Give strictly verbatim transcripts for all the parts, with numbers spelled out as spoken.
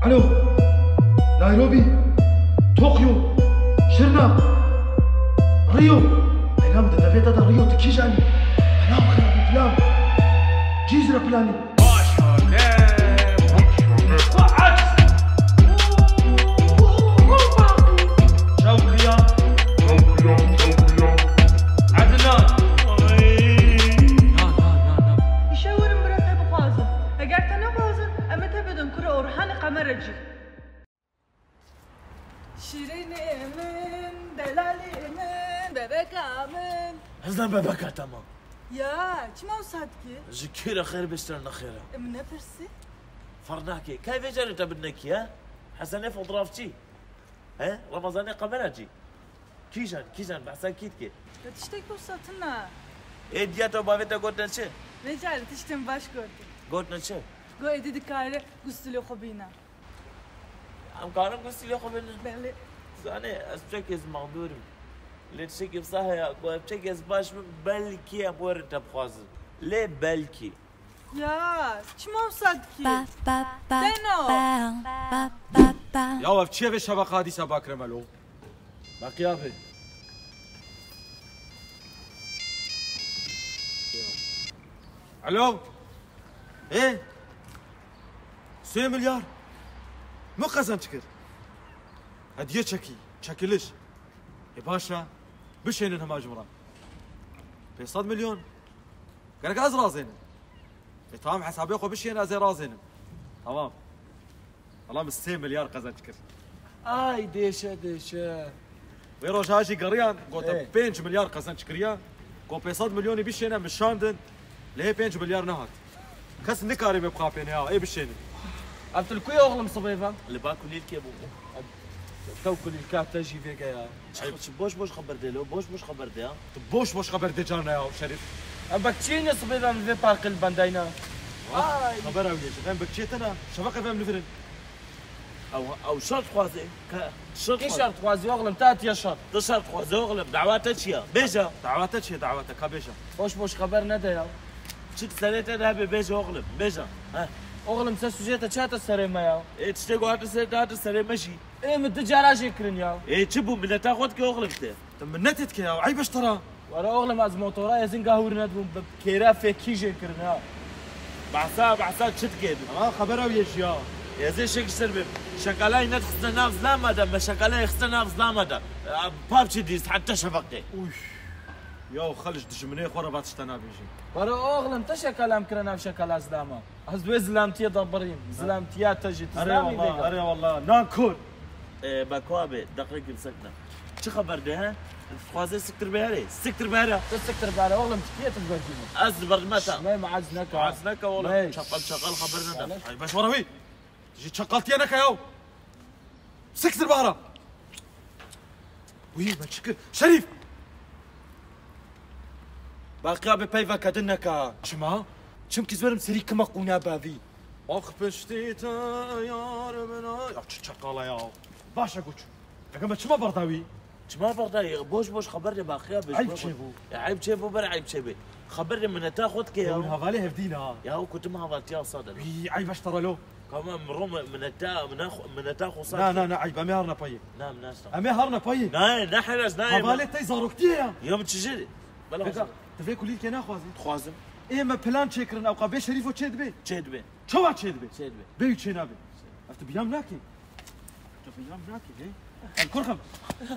Alo. Nairobi. Tokyo. Şirnak. Rio. Ey, nam di devê te de Rio tu kîjan î? Nam xirabî plan. Cîzre planî. Baş hakem. Çewkiya. Ednan. Na, na, na, na. Îşew werin bira te bixwazin. Eger te nexwazin, em ê te bidin kurê Orhanê Qemerecî. Şîrînê min, delalê min, bebeka min. Hizdan bebeka te ma. Ya, çima wisa dikî? Ji kê re xêr bê, ji te re nexêr e. E, min nepirsî. Ferq nake. Kay vê carê te bidine kî, he? Hesenê fotografçî. He? Remezanê Qemerecî. Kîjan, kîjan, behsa kî dike? Ya tiştek wisa tune. Ê diya te û bavê te gotine çi? Vê carê tiştên baş gotin. Gotine çi? Got êdî dikare gustilê xwe bîne. Em karin gustilê xwe bînin? Belê. Zanê, ez çek ez mexdûr im. Lê tiştekî wisa heye, ku ev çek ez baş bim, belkî em werin te bixwazin. Lê belkî. Ya, çima wisa dikî? Deno! Ya ev çi ye vê şeveqa dîsa bakire melo? Baqiya be. Alo? Ê? Sê milyar? Min qezenc kir. Hediye çekî, çekiliş. Ê baş e, bişênin hema ji min re. Pênc sed milyon. Gerek ez razênim. E, tamam, hesabê xwe bişiyên, ez ê razênim. Tamam. Wala min sê milyar qezenc kir. Ay, dêşe, dêşe. Wê roja jî geriyan, gote Ê. pênc milyar qezenc kiriya. Got pênc sed milyonî bişêne, min şandin. Lê hê pênc milyar nehat. Kes nikare me bixapêne ya, ê bişênin. Ev tu li ku ye oxlim sibê ve? Li ba kulîlkê bû. Tew kulîlka te jî vêge ya. Çi, çi boş boş xeber de lo, boş boş xeber de ya. Tu boş boş xeber de carna ya Şerîf. Em bek çiyê ne sibê ve min vê parkê li bendayna. Ay. Xeber ew yê. Em bek çiyê te ne. Şeveqê ve em nivirin. Ew, ew şer dixwaze. Ka, şer Kî dixwaze. Şer dixwaze oxlim, te hatiye şer. Tu şer dixwaze oxlim. Dawa te çi ya? Bêje. Dawa te çi ye, dawa te? Ka bêje. Boş boş xeber nede ya. Çi serê te de hebe bêje oxlim. Bêje. He. Oxlim, se sujê te çi hate serê me ya? Ê, tiştê ku hate serê te hate serê me jî. Ê, min du cara jê kirin ya. Ê, çi bû, mineta xwe dike oxlim te? Tu minetê dike ya, eyb e ji te re. Were oxlim, ez motora êzin gahûr nedibûm, bi kêra fêkî jê kirin ha. Behsa, behsa çi dike tu? Ama xebera wî ye jî ya. Êzê şek ji ser bê. Şekalayî nedixistine nav zilama de, me şekalayê xistine nav zilama de. Papçî dîst heta şefeqê. Uy. Ya xelij dijminê xwe re va tişta nabêjî. Were oxlim, te şekala em kire nav şekala zilama. Ez wê zilamtiyê de birîm. Zilamtiya te jî, tu Erê zilamî wallah, vêga. Erê wallah. Nankor. Ee, Beko abi, deqekî sekne. Çi xeber de he? Dixwaze siktir be here. Siktir be here. Tu siktir be here, oğlum, tu kî ye tu bercî min? Ez li ber me te. Şimay meaz neke. Meaz neke oğlum. Hey. Çakal çakal xeber nede. Ay, baş wara wî. Ji çakaltiye neke ya. Siktir be here. Wî, me çi kir? Şerîf! Baqiya bi peyveke din neke. Çima? Çimkî ez werim serî kima qûna bavî. Ax piştî te yar min a-, ya çi çekala ya. Baş e goç. Eke me çima berdawî? Çima berdawî? Boş boş xeber de baqiya bi. Eyb çêbû. Ya eyb çêbû ber eyb çêbê. Xeber de mineta xwe dike ya. Hûn hevalê hevdî ne ha. Ya ku tim havaltiya sade. Wî eyb e ji te re lo. Kama min ro mineta, mineta xwe sade. Na, na, na, eyb, em ê harine payê. Na, min nasta. Em ê harine payê. Na, ne helez, na. Hevalê te zaroktiyê ya. Ya min çi jê? Bela Beka, tu vê kulîlkê naxwazî? Dixwazim. Ê me plan çêkirin, ewqa bê Şerîfo çê dibe? Çê dibe. Çawa çê dibe? Çê dibe. Bê û çê nabe. Ev tu biyam nake. Tu biyam nake, he? El kurxim.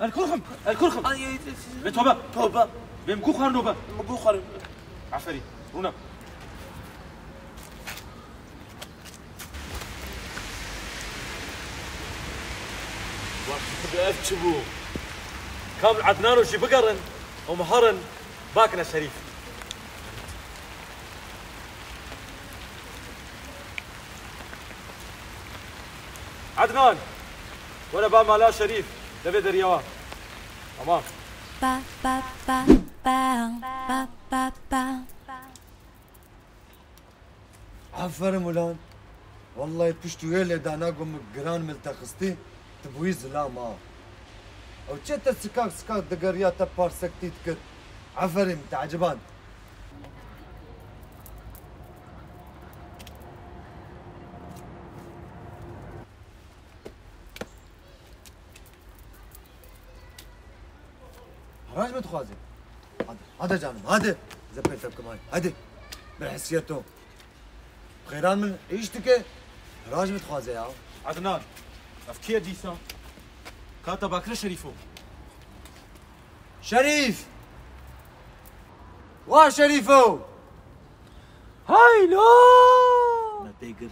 El kurxim. El kurxim. Ay, ay, ay, ay. Bê tobe. Tobe. Bê min ku xwarno be. Min ku xwarin. Aferîn. Rûne. Bak, ev çi bû? Kam Ednano jî bigerin û min herin bakine Şerîf. Ednan, were ba mala Şerîf, devê deryawa. Tamam. Ba, ba, ba, ba, ba, ba, ba. Aferin ulan. Wallahî pişt wê lêdana ku min giran min te xistî, tu bûyî zilam ha. Ew çi te sikak sikak digeriya te parsektî dikir. Aferin, te eciband. Raj min dixwaze. Hadi, hadi canım, hadi. Zepê tepkim ay. Hadi. Bi hesiyeto. Xêran min îş dike. Raj min dixwaze ya. Adnan, ev kî ye dîsa? Ka te bakire Şerîfo. Şerîf! Wa Şerîfo! Haylo! Me tê gir.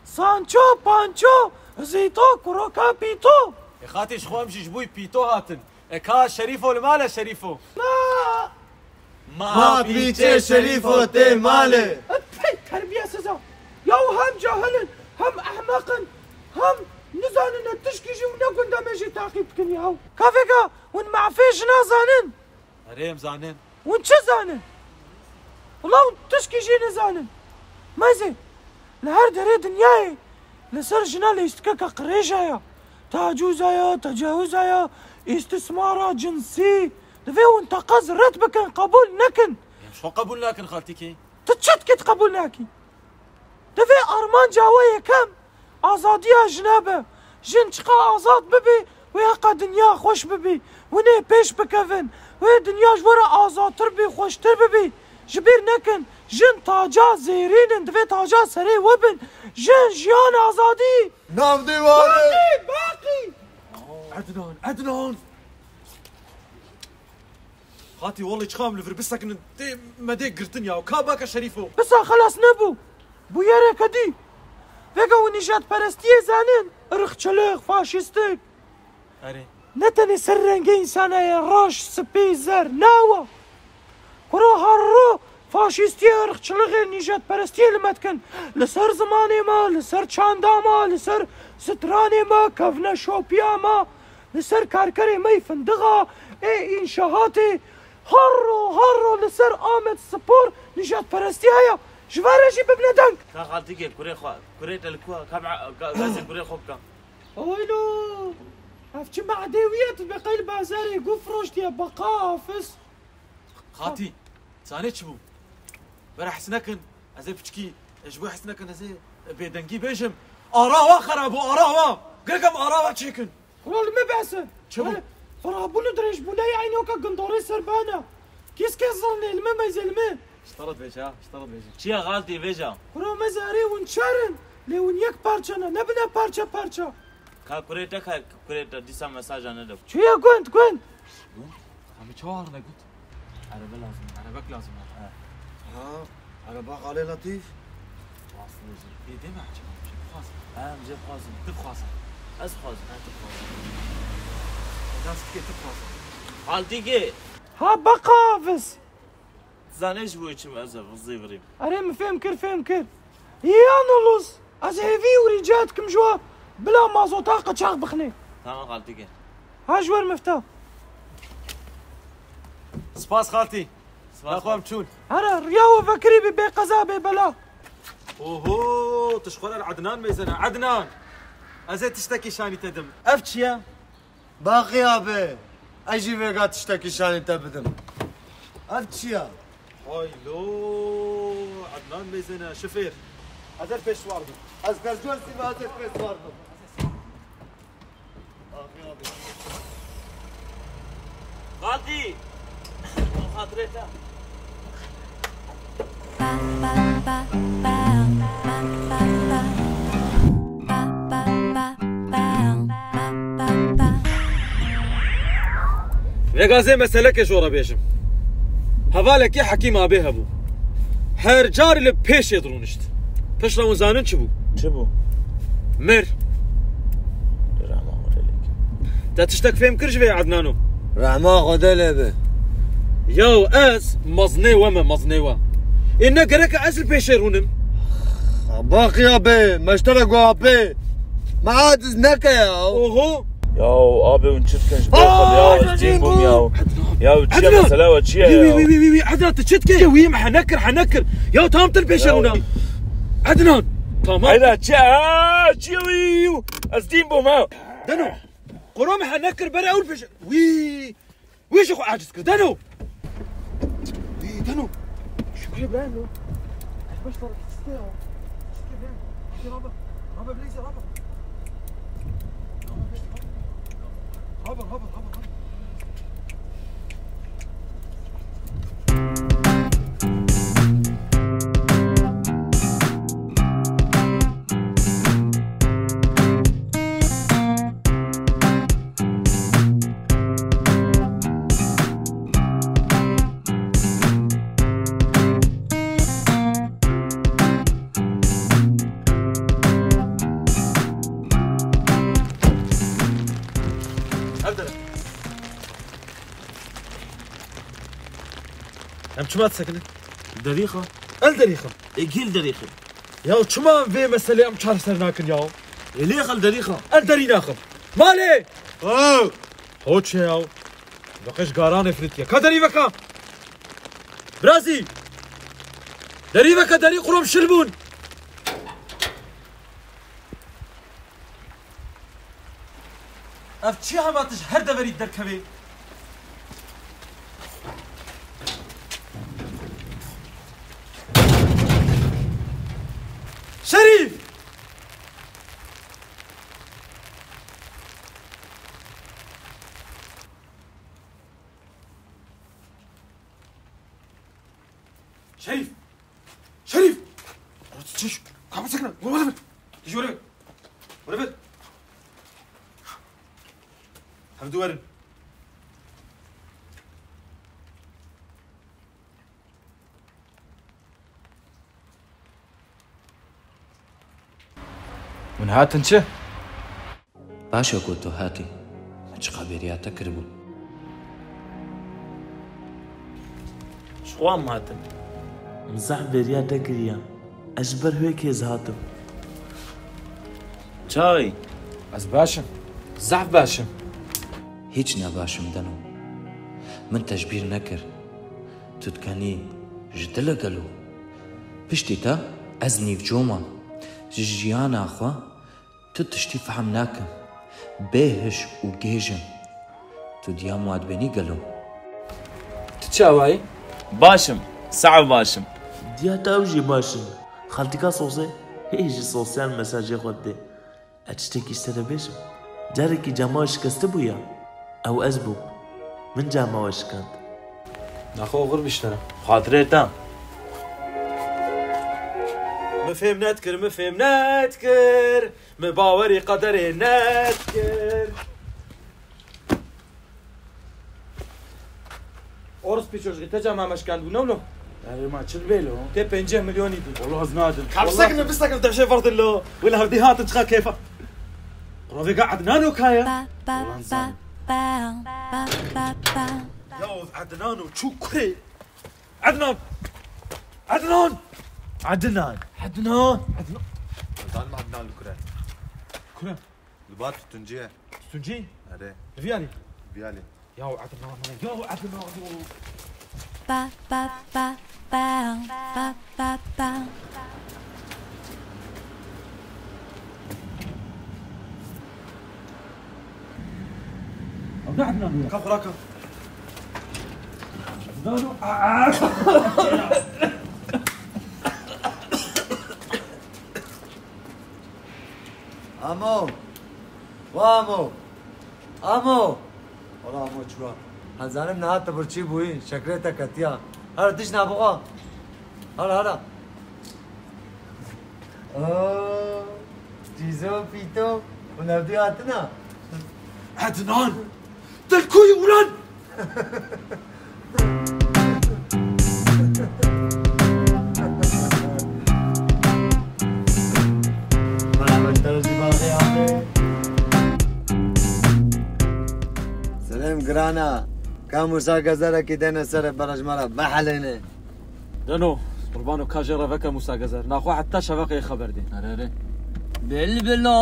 Sanço, panço, zîto, kuroka pîto. E xatî ji xwe em jî ji bo pîto hatin. E ka Şerîfo li mal e Şerîfo? Ma! Ma pîçê Şerîfo tê malê. Pey terbiyesiz a. Ya hem cahil in, hem ehmeq in, hem nizanin ne tişkî jî û ne gunda me jî taqîb dikin ya. Kafeka, hûn mafê jina zanin? Erê, em zanin. Hûn çi zanin? Wela hûn tişkî jî nizanin. Mezê, li her derê dinyayê li ser jina lîstikeke qirêj heye. Tecûz heye, tecawuz heye, îstismara cinsî. Divê hûn teqez red bikin, qebûl nekin. Em ji xwe qebûl nakin, xaltîkê. Tu çi dikî tu qebûl nakî? Divê armanca we yekem azadiya jina be. Jin çiqa azad bibî, wê heqa dinya xweş bibî. Hûn ê pêş bikevin. Wê dinya ji we re azadtir bî, xweştir bibî. Ji bîr nekin, jin taca zêrîn in, divê taca serê we bin. Jin, jiyan, azadî. Nav dîwarê. Baqî, baqî. Ednan, Ednan. Xatî, wellî çiqa em li vir bisekinin, tê me dê girtin ya. Ka bake Şerîfo. Pisa xelas nebû. Bûyereke dî. Vêga û nîjadperestiyê zanin, irqçilik, faşîstik. Erê. Ne tenê ser rengê însana ye, reş, spî, zer, nawa. Kuro her ro faşîstiyê, irqçilixê, nîjadperestiyê li me dikin. Li ser zimanê me, li ser çanda me, li ser stranê me, kevneşopiya me, li ser karkerê me yê findixa, ê înşahatê, her ro, her ro li ser Amed Spor nîjadperestî heye. Ji van re jî bibine deng. Ka xaltîkê kurê xwe, kurê te li ku, ka, ka, ka, ka kurê xwe bike. Oylo! Ev çi madê wî ye, tu be qey li bazarê gû firoştiye, beqa hafis. Xatî, zanê çi bû? Were hez nekin, ez ê piçkî, ji bo hez nekin, ez ê bêdengî bêjim. Ara wa xera bû, ara wa! Gerek em ara wa çêkin. Kuro li me behse. Çi bû? Xerabûn û dirêjbûneyê eynî weke gundorê serbana. Kîs kes zanê li me meyzê li me. Ji te re dibêje, ha, ji te re dibêje. Çi ye xaltî, vêja? Kuro me zarê hûn çar in, lê hûn yek parça ne, nebine parça parça. Ka kurê te, ka kurê te dîsa mesaja nede. Çi ye gund, gund? Gund? Em çawa ne gund? Erebe lazim, erebek lazim e. Ha, ereba xalê Letîf. Rast dibêjî. Ê, dê me çi bixwazin? Em jê bixwazin. Tu bixwazin. Ez bixwazim. Ha, tu bixwazin. Nas dike tu bixwazin. Xaltîkê. Ha, beqa hafis. Zanê ji bo çi me ez ê vizîvirîm. Erê, min fêm kir, fêm kir. Yan Ulus, ez hêvî û rîca dikim ji we bila mazota qeçax bixinê. Tamam xaltîkê. Ha ji wer mifta. Spas xaltî. Spas. Daxwam çûn. Here, riya we vekirî bî bê qeza bê bela. Oho, tu ji xwe re Ednan mêzene. Ednan! Ez ê tiştekî şanî te dim. Ev çi ye? Baqî abi, ez jî vêga tiştekî şanî te bidim. Ev çi ye? Haylo, Ednan mêzene, şifêr. Ez ê pêş war bim. Ez Kercû ez ê pêş war bim. Baqî abi. Xaltî! Xatirê te. Vêga ez ê meselekê ji we re bêjim. Hevalekî Hekîm Abê hebû. Her car li pêşê dirûnişt. Piştre hûn zanin çi bû? Çi bû? Mir. Rehma Xwedê lê. Te tiştek fêm kir ji vê Ednano? Rehma Xwedê lê be. Yaw ez mezinê we me, mezinê we. Ê ne gerek e ez li pêşê rûnim? Baqî abê, meştere go apê. Me aciz neke ya. Oho. Ya abê hûn çi dikin ji ber xwe ya, ez dîn bûm ya. Ya çi ye mesela we, çi ye ya? Wî, wî, wî, wî, Ednan, tu çi dikî? Wî me hene kir, hene kir. Ya tam tu li pêşê rûne. Ednan, tamam. Heyda çi ye? Aa, çi ye wî? Ez dîn bûm ha. Deno. Qoro me hene kir, bere ew li pêşê. Wî. Wî jî xwe aciz kir. Deno. Wî, Deno. Şükrü İbrahim lo. Baş tarafı siste ya. Şükrü İbrahim. Hadi abi. Abi, Blazer abi. Abi, abi, abi, abi. Çima disekine? Derî xwe. El derî xwe. Ê gîl derî xwe. Ya çima vê meselê em çareser nakin ya? Ê lê xwe derî xwe. El derî naxim. Malê! Oh! Hoçe ya. Baqij garanê firitiye. Ka derî veka. Birazî. Derî veka, derî qurom şil bûn. Ev çi hema tij her deverî derkevê? Şerîf! Şerîf! Şerîf! Çiş! Kapı sakın! Vur, vur, vur! Yürü! Vur, vur! Hadi duvarın! Hûn hatin çi? Baş e ku tu hatî. Min çiqa bêriya te kiribû. Ji xwe em hatin. Min zehf bêriya te kiriye. Ez ji ber wê kêz hatim. Çawa yî? Ez baş im. Zehf baş im. Hîç ne baş im, Deno. Min te ji bîr nekir. Tu dikenî ji dil e gelo? Piştî te ez nîvco mam. Ji jiyana xwe tu tiştî fehm nakim. Bê hiş û gêj im. Tu diya min wa dibênî gelo? Tu çawa yî? Baş im. Saev baş im. Diya te ew jî baş in. Xaltîka sosê hê ji sosyal mesajê xwe didê. Ez tiştekî ji te re bêjim. Carekî cama we şikestibû ya, ew ez bûm. Min cama we şikand. Naxwe oxir biştere. Xatirê te. Mi fêm nedikir, mi fêm nedikir. Mi bawerî qederê nedikir. Orospu çocuğu, te cama me şikand bû, ne wilo? Erê ma çil bêlo? Tê pênceh milyonî dî. Wala ez nadim. Kapsek ne, bisek ne, deşe vardin lo. Wila hevdî hatin çiqa keyfa. Ravêga Ednano kaya. Wala ez nadim. Ya Ednano çû kurê. Ednan. Ednan. Ednan. Ednan. Ednan. Zalim Ednan li kure. Kure. Li ba tutuncî ye. Tutuncî? Erê. Viyalî. Viyalî. Ya Ednan, ya Ednan, ya. Ba, ba, ba, ba, ba, ba, ba. Ew ne Ednan ya? Ka xuraka. Ednan o. Aa! Amo! Wa Amo! Amo! Wala Amo çûya. Ez zanim niha tu birçî bûyî, şekrê te ketiya. Hara tişt nabixwe. Hara, hara. Oo, Cîzo, Pîto, hûn hevdû hatina? Ednan! Dilkuyê ulan! Selam girana. Ka Musa Gezerekî dene serê berejmara vehelêne. Deno, qurbano ka jê re veke Musa Gezer. Naxwe heta şeveqê xeber dê. Erê, erê. Bilbilo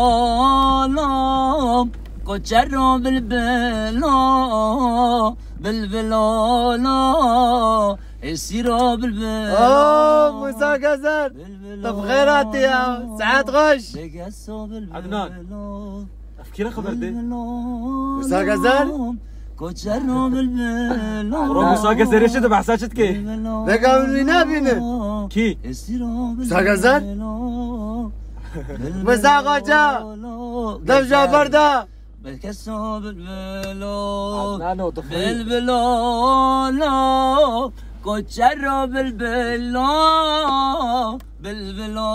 lo, koçero bilbilo, bilbilo lo, esiro bilbilo. Oh, Musa Gezer. Bilbilo. Tu bi xêr hatî ya. Saet xweş. Begeso bilbilo. Ednan. Ev kî re xeber dê? Musa Gezer? Koçero bilbilo. Ro Musa Gezerê çi di behsa çi dikê? Vega min wî nabîne. Kî? Musa Gezer? Musa Xoca. Devja berda. Begeso bilbilo. Adnano, dixwî. Bilbilo lo. Koçero bilbilo. Bilbilo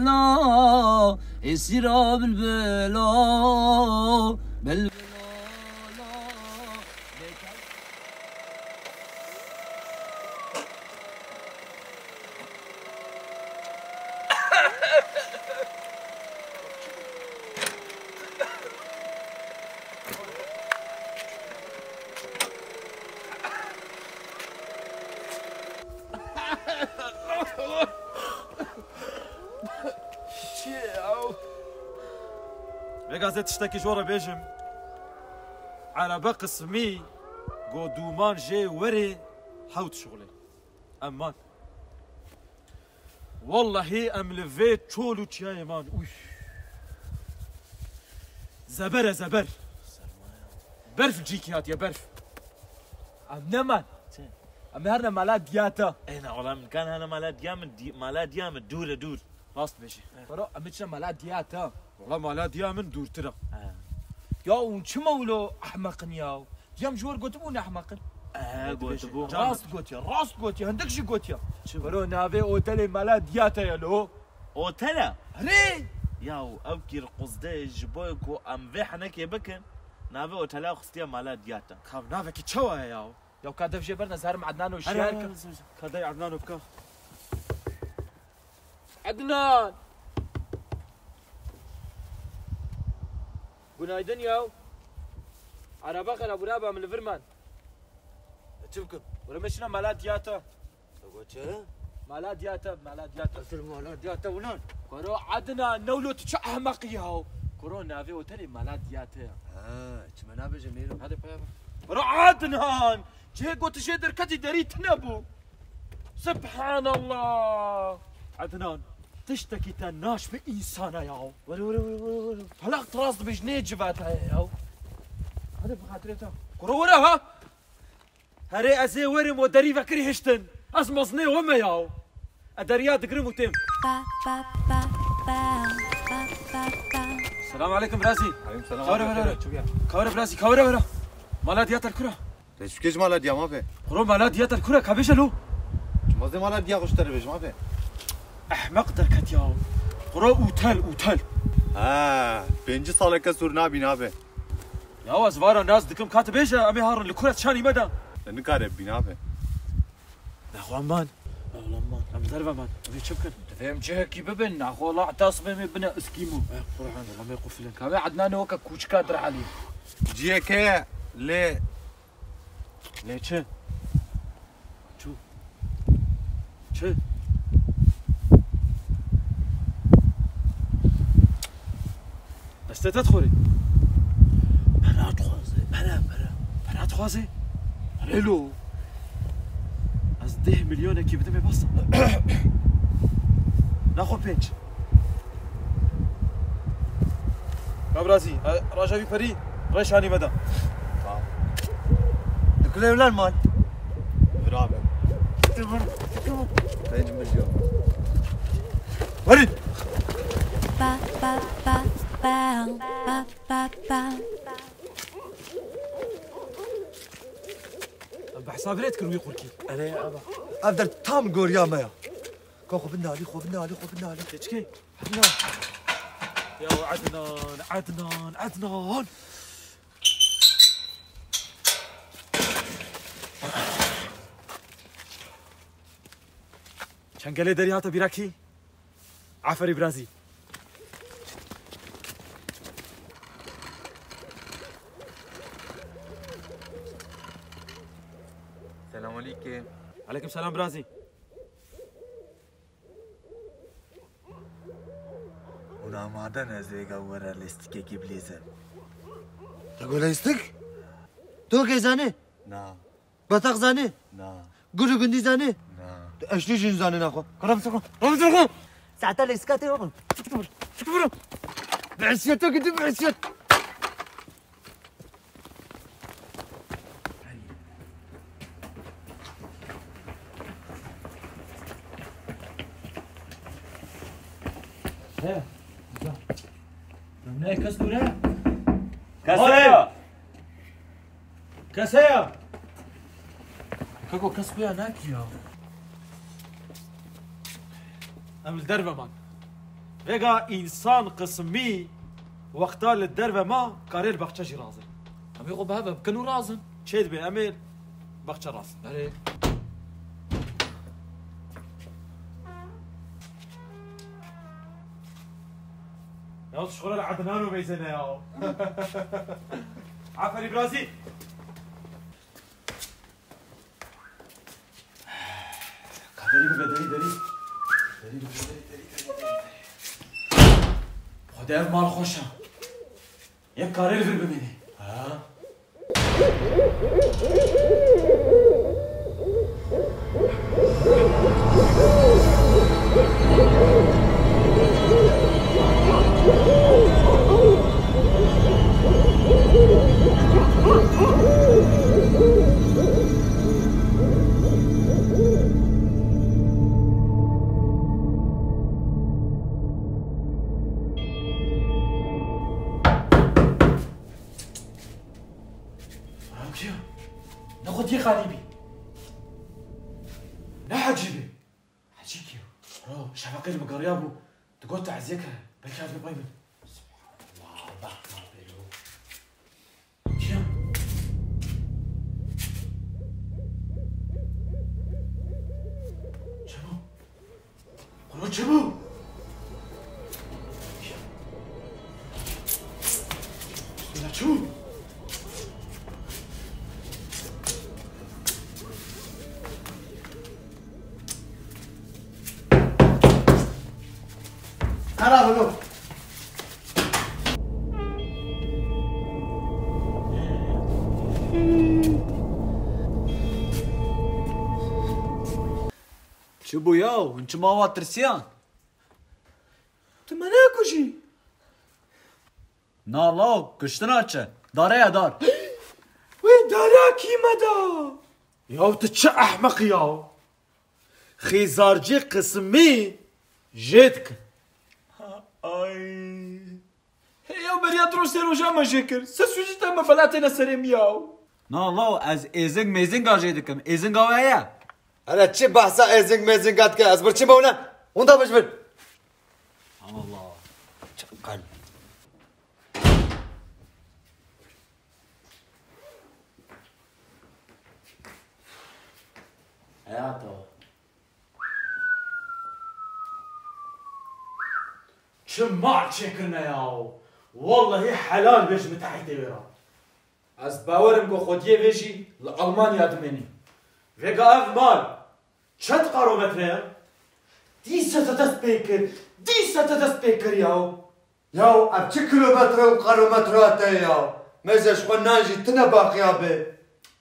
lo, esiro bilbilo, bilbilo lo. Vêga ez ê tiştekî ji we re bêjim. Erebe qismî go dûman jê werê hewt şixulê. Em man. Wellehî em li vê çol û çiyayê man. Uy. Zeber e zeber. Berf cîkî hatiye berf. Em neman. Çi? Em ê herine mala diya te. Ê na, wala min kan hene mala diya min, di-, mala diya min dûr e dûr. Rast bêjî. He. Bro, em ê çine mala diya te. Wala mala diya min dûrtir e. He. Ya hûn çima wilo ehmeq in ya? Cem ji wir gotibû ne ehmeq in. He, gotibû. Rast gotiye, rast gotiye, hindik jî gotiye. Çi? Bro, navê otelê mala diya te ye lo. Otel e? Erê! Yaw, ew kîr quzdê ji bo ku em vê henekê bikin, navê otela xustiye mala diya te. Kav navekî çawa ye yaw? Ya ka dev jê berine, ez herim Ednan û şiyar kim. Ka dey Ednan û bika. Ednan! Günaydın yaw. Araba xera bura ba min li vir man. E, çi bikim? Bura me şina mala diya te. Ego çi? Mala diya te, mala diya te. Esil mala diya te ulan. Koro Adnan, ne wilo tu çi ehmeq ya? Koro navê otelê mala diya te ya. Ha, çi me nabêje mêro. Hadi paya bak. Koro Adnan, cihê ku tu jê derketî derî tune bû. Subhanallah. Adnan, tiştekî te naş bi însana ya. Were, were, were, were, were. Helaq tu rast dibêj nê civa te ya. Hadi bi xatirê te. Koro were ha. Herê ez ê werim we derî vekirî hiştin. Ez mezinê we me yaw. E deriya digirim û têm. Pa, pa, pa, pa, pa, pa, pa. Selam aleyküm birazî. Aleyküm selam. Kawere abi, were, were. Çubuya. Kawere birazî, kawere were. Mala diya te li kura? Te çi bikê ji mala diya ma be? Kuro mala diya te li kura? Ka bêje lo. Çima zê mala diya xwe ji te re bêjim abi? Ehmeq derket ya. Kuro ûtel, ûtel. Ha, pêncî saleke sûr nabîn abi. Ya ez vara nas dikim, ka tu bêje, em ê harin li kura şanî me de. Te nikare bîn abi. Nexwe man. Oğlum man. Em derve man. Em ê çi bikin? Divê em cihekî bibin, nexwe la tasbê me bine iskîmo. Eh, Qur'an, em ê qufilin. Ka me Ednanê weke kûçika dir Elî. Ciheke lê Lê çi? Çû. Çi? Destê te dixorê. Pera dixwaze, pera, pera. Pera dixwaze? Erê lo. Ez deh milyonekî bidim ê bas. Naxwe pênc. Kabrazî, e, raja wî perî, reşanî me da. Tamam. Dikule lan mal. Bira be. Pênc milyon. Verin. Pa, pa, pa, pa, pa, pa, pa. Em bi hesabê re dikir wî qurkî. Erê, aba. Ev der tam goriya me ya. Ka xwe binde alî, xwe binde alî, xwe binde alî. Keçikê. Ednan. Ya Ednan, Ednan, Ednan. Çengelê derî hate bîra kî? Aferî birazî. Selamünaleyküm. Aleyküm selam birazî. Hûn amade ne ez ê vêga we re lêstikekî bilîzim? Te got lêstik? Tu kê zanî? Na. Betaq zanî? Na. Gul û gundî zanî? Na. Tu eşlî jin zanî naxwe. Karam sirxo. Karam sirxo. Saeta lêstika te oğlum. Çık vur. Çık vur. Bi'siyeto gitti bi'siyet. He, güzel. Ne, kes dûr e? Kes heye? Kes heye? Kako kes xuya nakî ya. Em li derve man. Vêga însan qismî wexta li derve ma karê li baxçe jî razin. Em ê xwe bi hev ve bikin û razin. Çê dibe em ê baxçe razin. Erê. Ya şixula li Ednan û meyzene ya. Aferî birazî. Ka derî bibe, derî, derî. Derî bibe, derî, derî, derî, derî, derî. Xwedê ev mal xweş e. Yek karê li vir bimînî. Ha? Ew kî ye? Ne Xwediyê xanî bî. Ne Hecî bî. Hecî kî ye? Ro, şefeqê li min geriyabû. Digot taziyek heye. Belkî hatibû pey min. Subhanallah, Allah Allah, bêro. Kî ye? Çabuk. Kuro çi bû? Bismillah, çi bû? Hera bino. Çi bû ya? Hûn çima wa tirsiyan? Tu me nekujî. Na law, kuştina çi? Dare ye dar. Wê dara kî me da? Yaw tu çi ehmeq ya? Xîzarcî qisimî jê dikin. Ay. Hey ya, beriya diro sê roja me jê kir. Se sûcî te me bela têne serê min yaw. Na law, ez êzing mêzinga jê dikim. Êzinga we heye? Hele çi behsa êzing mêzinga dike? Ez bir çi bone? Hûn da bijbir. Allah. Çi qal. Heyata. Çi mal çêkirine ya? Wellehî helal be ji mitehîtê wê re. Ez bawer im ku xwediyê vê jî li Almanya dimênî. Vêga ev mal çend karometre ye? Dîsa te dest pê kir, dîsa te dest pê kir ya. Yaw, ev çi kilometre û karometre te ya? Mêze ji xwe nan jî tune baqiya bê.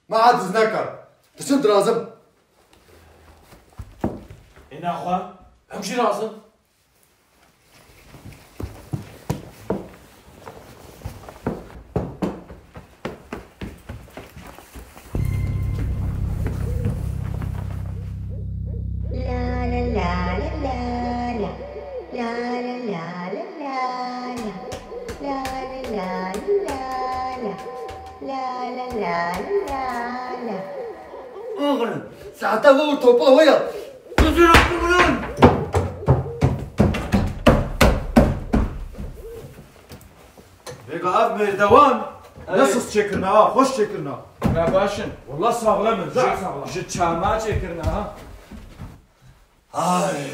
Me aciz neke. Diçin dirazim. Ê naxwe, em jî razin. Oxlum, saeta we û topa we ya. Kuzura kuburan. Vêga ev mêrdewan ne sist çêkirine ha, xweş çêkirine. Me baş in. Wallah saxlem in, zaf saxlem. Ji çama çêkirine ha. Ay.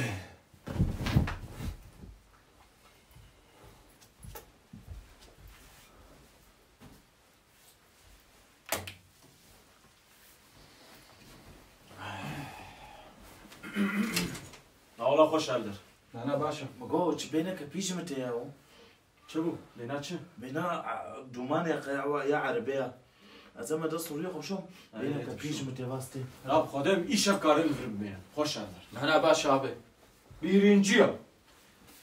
Na wala xweş Eldir. Na, na, baş e. Migo, çi bêneke pî ji min tê ya o? Çi bû? Bêna çi? Bêna, a, dûmanê qehwa ya erebê ya. Ez ema dest rûyê xwe şom, bêneke pî ji min tê vastê. Ya Xwedê, em îşev karin li vir bimênin. Xweş Eldir. Na, na, baş e abi. Bîrinciya.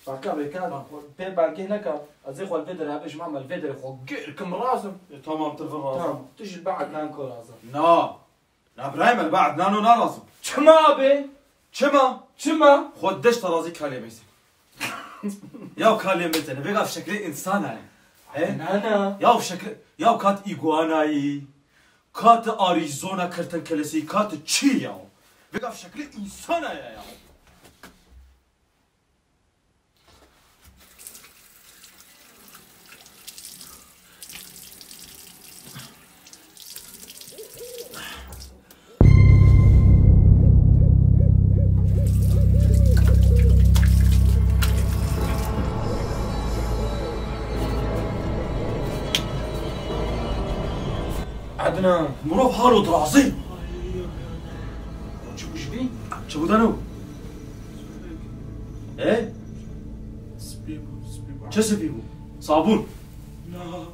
Baka bêka, pê belkê neka. Ez ê xwe li vê derê hebê ji me me li vê derê xwe gêr kim razim. E, tamam, tu vir razim. Tamam, tu jî li ba Ednan ko razim. Na. Na birayê me, li ba Ednan o narazim. Çima be? Çima? Çima? Xwe deş te razî kalê mêzin. Ya kalê mêzin, vêga ev şeklê însan e. He? Na, na. Ya şekil, ya kat iguanayî, kat Arizona kertenkelesî, kat çi ya? Vêga ev şeklê însan e ya. Ednan, mirov halo dirazî. Çi bû ji bî? Çi bû dano? E? Spî bû, spî bû. Çi spî bû? Sabûn. Na.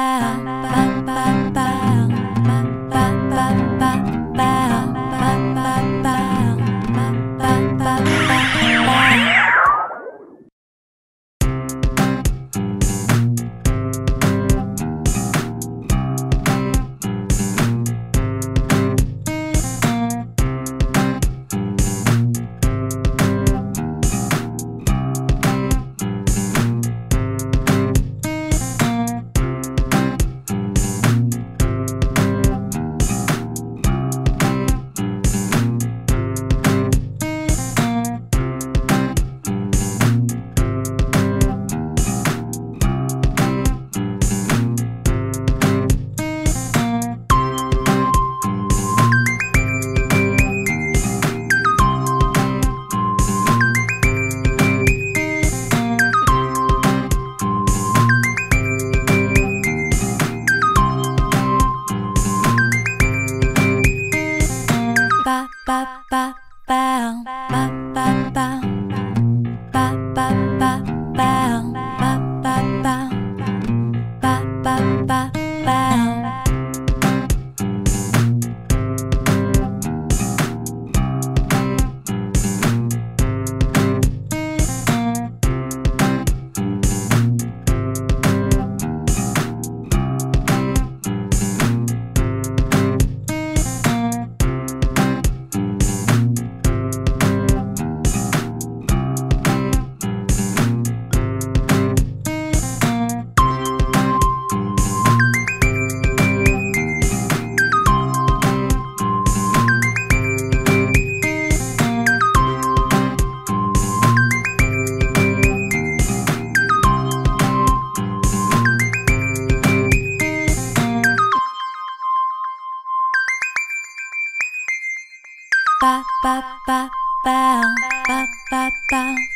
Ba, ba, ba, ba, ba, ba, ba.